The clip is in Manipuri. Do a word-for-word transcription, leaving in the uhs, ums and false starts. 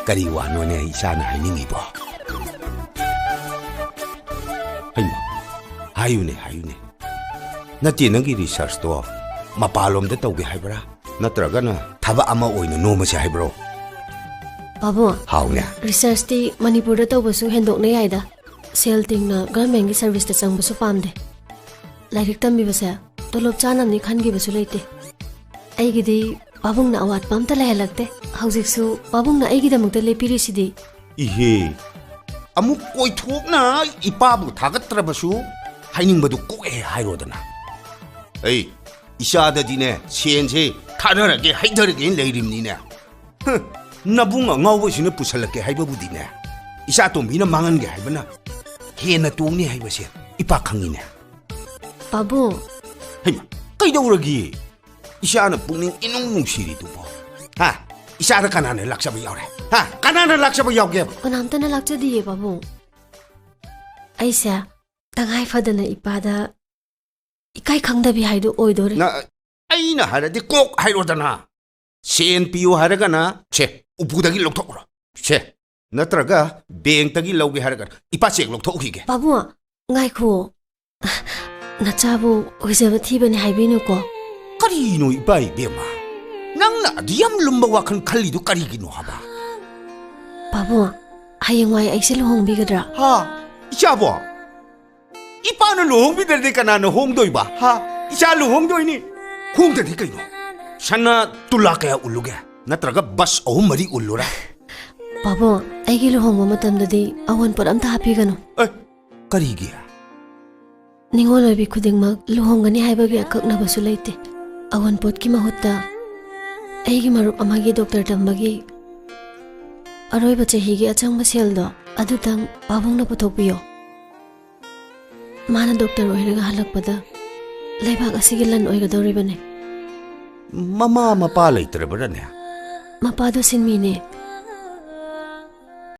ꯀꯔꯤ ꯋꯥꯅꯣꯅꯦ ꯏꯆꯥꯅ ꯍꯥꯏꯅꯤꯡꯉꯤꯕꯣ? ꯍꯩꯃꯥ, ꯍꯥꯏꯌꯨꯅꯦ, ꯍꯥꯏꯌꯨꯅꯦ꯫ ꯅꯠꯇꯦ, ꯅꯪꯒꯤ ꯔꯤꯁꯔꯁꯇꯣ ꯃꯄꯥꯟꯂꯣꯝꯗ ꯇꯧꯒꯦ ꯍꯥꯏꯕ꯭ꯔꯥ? ꯅꯠꯇ꯭ꯔꯒꯅ ꯊꯕꯛ ꯑꯃ ꯑꯣꯏꯅ ꯅꯣꯝꯃꯁꯦ ꯍꯥꯏꯕ꯭ꯔꯣ? ꯄꯥꯕꯨꯡ, ꯍꯥꯎꯅꯦ꯫ ꯔꯤꯁꯔꯁꯇꯤ ꯃꯅꯤꯄꯨꯔꯗ ꯇꯧꯕꯁꯨ ꯍꯦꯟꯗꯣꯛꯅ ꯌꯥꯏꯗ꯫ ꯁꯦꯜ ꯇꯤꯡꯅ ꯒꯚꯔꯟꯃꯦꯟꯒꯤ ꯁꯔꯚꯤꯁꯇ ꯆꯪꯕꯁꯨ ꯄꯥꯝꯗꯦ꯫ ꯂꯥꯏꯔꯤꯛ ꯇꯝꯕꯤꯕꯁꯦ ꯇꯣꯂꯣꯞ ꯆꯥꯅꯕꯅꯤ ꯈꯟꯈꯤꯕꯁꯨ ꯂꯩꯇꯦ꯫ ꯑꯩꯒꯤꯗꯤ ꯄꯥꯕꯨꯡꯅ ꯑꯋꯥꯠꯄ ꯑꯝꯇ ꯂꯩꯍꯜꯂꯛꯇꯦ꯫ ꯍꯧꯖꯤꯛꯁꯨ ꯄꯥꯕꯨꯡꯅ ꯑꯩꯒꯤꯗꯃꯛꯇ ꯂꯦꯞꯄꯤꯔꯤꯁꯤꯗꯤ꯫ ꯏꯍꯦ, ꯑꯃꯨꯛ ꯀꯣꯏꯊꯣꯛꯅ ꯏꯄꯥꯕꯨ ꯊꯥꯒꯠꯇ꯭ꯔꯕꯁꯨ ꯍꯥꯏꯅꯤꯡꯕꯗꯨ ꯀꯣꯛꯑꯦ ꯍꯥꯏꯔꯣꯗꯅ꯫ ꯑꯩ ꯏꯆꯥꯗꯗꯤꯅꯦ, ꯁꯦꯟꯁꯦ ꯊꯥꯗꯔꯒꯦ, ꯍꯩꯊꯔꯒꯦꯅ ꯂꯩꯔꯤꯕꯅꯤꯅꯦ꯫ ꯍ, ꯅꯕꯨꯡ ꯑꯉꯥꯎꯕꯁꯤꯅ ꯄꯨꯁꯜꯂꯛꯀꯦ ꯍꯥꯏꯕꯕꯨꯗꯤꯅꯦ, ꯏꯆꯥꯇꯣꯝꯕꯤꯅ ꯃꯥꯡꯍꯟꯒꯦ ꯍꯥꯏꯕꯅ ꯍꯦꯟꯅ ꯇꯣꯡꯅꯤ ꯍꯥꯏꯕꯁꯦ ꯏꯄꯥ ꯈꯪꯉꯤꯅꯦ꯫ ꯄꯥꯕꯨꯡ꯫ ꯍꯩꯃꯥ, ꯀꯩꯗꯧꯔꯒꯦ? ꯏꯆꯥꯅ ꯄꯨꯛꯅꯤꯡ ꯏꯅꯨꯡ ꯅꯨꯡꯁꯤꯔꯤꯗꯨꯕꯣ? ꯍꯥ? ꯏꯆꯥꯗ ꯀꯅꯥꯅ ꯂꯥꯛꯆꯕ ꯌꯥꯎꯔꯦ? ꯍꯥ? ꯀꯅꯥꯅ ꯂꯥꯛꯆꯕ ꯌꯥꯎꯒꯦꯕ? ꯀꯅꯥꯝꯇꯅ ꯂꯥꯛꯆꯗꯤꯌꯦ, ꯄꯥꯕꯨꯡ꯫ ꯑꯩꯁꯦ ꯇꯉꯥꯏ ꯐꯗꯅ ꯏꯄꯥꯗ ꯏꯀꯥꯏ ꯈꯪꯗꯕꯤ ꯍꯥꯏꯗꯨ ꯑꯣꯏꯗꯣꯔꯦ꯫ ꯅ-, ꯑꯩꯅ ꯍꯥꯏꯔꯗꯤ ꯀꯣꯛ ꯍꯥꯏꯔꯣꯗꯅ꯫ ꯁꯦꯟ ꯄꯤꯌꯨ ꯍꯥꯏꯔꯒꯅ, ꯁꯦ, ꯎꯄꯨꯗꯒꯤ ꯂꯧꯊꯣꯛꯎꯔꯣ꯫ ꯁꯦ, ꯅꯠꯇ꯭ꯔꯒ ꯕꯦꯡꯛꯇꯒꯤ ꯂꯧꯒꯦ ꯍꯥꯏꯔꯒꯅ ꯏꯄꯥ ꯆꯦꯛ ꯂꯧꯊꯣꯛꯎꯈꯤꯒꯦ꯫ ꯄꯥꯕꯨꯡ, ꯉꯥꯏꯈꯣ꯫ ꯅꯆꯥꯕꯨ ꯑꯣꯏꯖꯕ ꯊꯤꯕꯅꯤ ꯍꯥꯏꯕꯤꯅꯨꯀꯣ꯫ ꯀꯔꯤꯅꯣ ꯏꯄꯥ ꯏꯕꯦꯝꯃ? ꯅꯪꯅ ꯑꯗꯨ ꯌꯥꯝ ꯂꯨꯝꯕ ꯋꯥꯈꯜ ꯈꯜꯂꯤꯗꯨ ꯀꯔꯤꯒꯤꯅꯣ ꯍꯥꯏꯕ? ꯄꯥꯕꯨꯡ, ꯍꯌꯦꯡꯋꯥꯏ ꯑꯩꯁꯦ ꯂꯨꯍꯣꯡꯕꯤꯒꯗ꯭ꯔꯥ? ꯍꯥ? ꯏꯆꯥꯕꯣ? ꯏꯄꯥꯅ ꯂꯨꯍꯣꯡꯕꯤꯗ꯭ꯔꯗꯤ ꯀꯅꯥꯅ ꯍꯣꯡꯗꯣꯏꯕ? ꯍꯥ? ꯏꯆꯥ ꯂꯨꯍꯣꯡꯗꯣꯏꯅꯤ꯫ ꯍꯣꯡꯗ꯭ꯔꯗꯤ ꯀꯩꯅꯣ? ꯁꯅꯥ ꯇꯨꯂꯥ ꯀꯌꯥ ꯎꯜꯂꯨꯒꯦ? ꯅꯠꯇ꯭ꯔꯒ ꯕꯁ ꯑꯍꯨꯝ ꯃꯔꯤ ꯎꯜꯂꯨꯔꯥ? ꯄꯥꯕꯨꯡ, ꯑꯩꯒꯤ ꯂꯨꯍꯣꯡꯕ ꯃꯇꯝꯗꯗꯤ ꯑꯋꯨꯟꯄꯣꯠ ꯑꯝꯇ ꯍꯥꯞꯄꯤꯒꯅꯨ꯫ ꯑꯦ, ꯀꯔꯤꯒꯤ? ꯅꯤꯉꯣꯜ ꯑꯣꯏꯕꯤ ꯈꯨꯗꯤꯡꯃꯛ ꯂꯨꯍꯣꯡꯒꯅꯤ ꯍꯥꯏꯕꯒꯤ ꯑꯀꯛꯅꯕꯁꯨ ꯂꯩꯇꯦ꯫ ꯑꯋꯨꯟꯄꯣꯠꯀꯤ ꯃꯍꯨꯠꯇ ꯑꯩꯒꯤ ꯃꯔꯨꯞ ꯑꯃꯒꯤ ꯗꯣꯛꯇꯔ ꯇꯝꯕꯒꯤ ꯑꯔꯣꯏꯕ ꯆꯍꯤꯒꯤ ꯑꯆꯪꯕ ꯁꯦꯜꯗꯣ ꯑꯗꯨꯇꯪ ꯄꯥꯕꯨꯡꯅ ꯄꯨꯊꯣꯛꯄꯤꯌꯣ꯫ ꯃꯥꯅ ꯗꯣꯛꯇꯔ ꯑꯣꯏꯔꯒ ꯍꯜꯂꯛꯄꯗ ꯂꯩꯕꯥꯛ ꯑꯁꯤꯒꯤ ꯂꯟ ꯑꯣꯏꯒꯗꯧꯔꯤꯕꯅꯤ꯫ ꯃꯃꯥ ꯃꯄꯥ ꯂꯩꯇ꯭ꯔꯕ꯭ꯔꯅꯦ? ꯃꯄꯥꯗꯣ ꯁꯤꯟꯃꯤꯅꯦ꯫